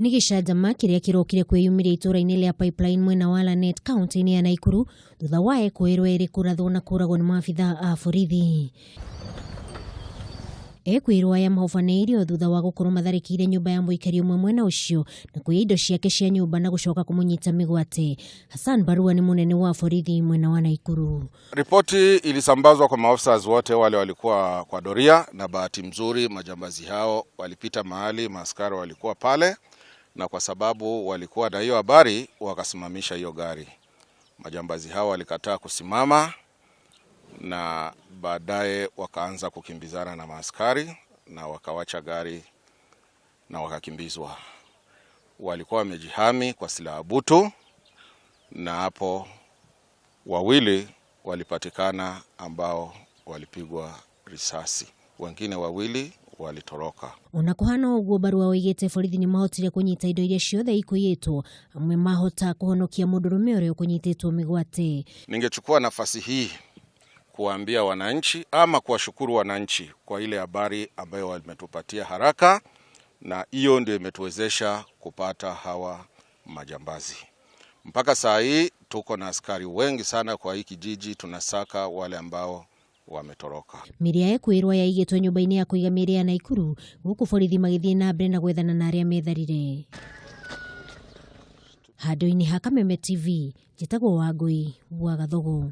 Nĩ gĩcanjama kĩrĩa kĩrokire kwĩyumĩria itũũra-inĩ rĩa Pipeline mwena wa Lanet kaunti-inĩ ya Naikuru thutha wa ekũĩrwo erĩ kũrathwo na kũragwo nĩ maabitha a borithi. Ekwĩrwo aya mahobanĩirio thutha wa gũkorwo matharĩkĩire nyũmba ya mũikari ũmwe mwena ũcio na kũiya indo ciake cia nyũmba na gũcoka kũmũnyita mĩgwate. Hassan Barua nĩ mũnene wa borithi mwena wa Naikuru. Ripoti ilisambazwa kwa maofisa wote wale walikuwa kwa doria, na bahati mzuri majambazi hao walipita mahali maaskari walikuwa pale, na kwa sababu walikuwa na hiyo habari wakasimamisha hiyo gari. Majambazi hao walikataa kusimama na baadaye wakaanza kukimbizana na maaskari na wakawacha gari na wakakimbizwa. Walikuwa wamejihami kwa silaha butu, na hapo wawili walipatikana ambao walipigwa risasi, wengine wawili walitoroka. Ona kũhana ũguo Barua oigĩte borithi nĩ mahotire kũnyita indo iria ciothe ikũiyĩtwo amwe mahota kũhonokia mũndũrũme ũrĩa ũkũnyitĩtwo mĩgwate. Ningechukua nafasi hii kuwaambia wananchi ama kuwashukuru wananchi kwa ile habari ambayo wametupatia haraka, na hiyo ndio imetuwezesha kupata hawa majambazi. Mpaka saa hii tuko na askari wengi sana kwa hii kijiji, tunasaka wale ambao wametoroka. Mĩĩrĩ ya ekwĩrwo yaigĩtwo nyũmba-inĩ ya kũiga mĩĩrĩ ya Naikuru gũkũ borithi magĩthiĩ na mbere na gwethana na arĩa metharire. Handũ-inĩ ha Kameme TV, njĩtagwo Wangũi wa Gathogo.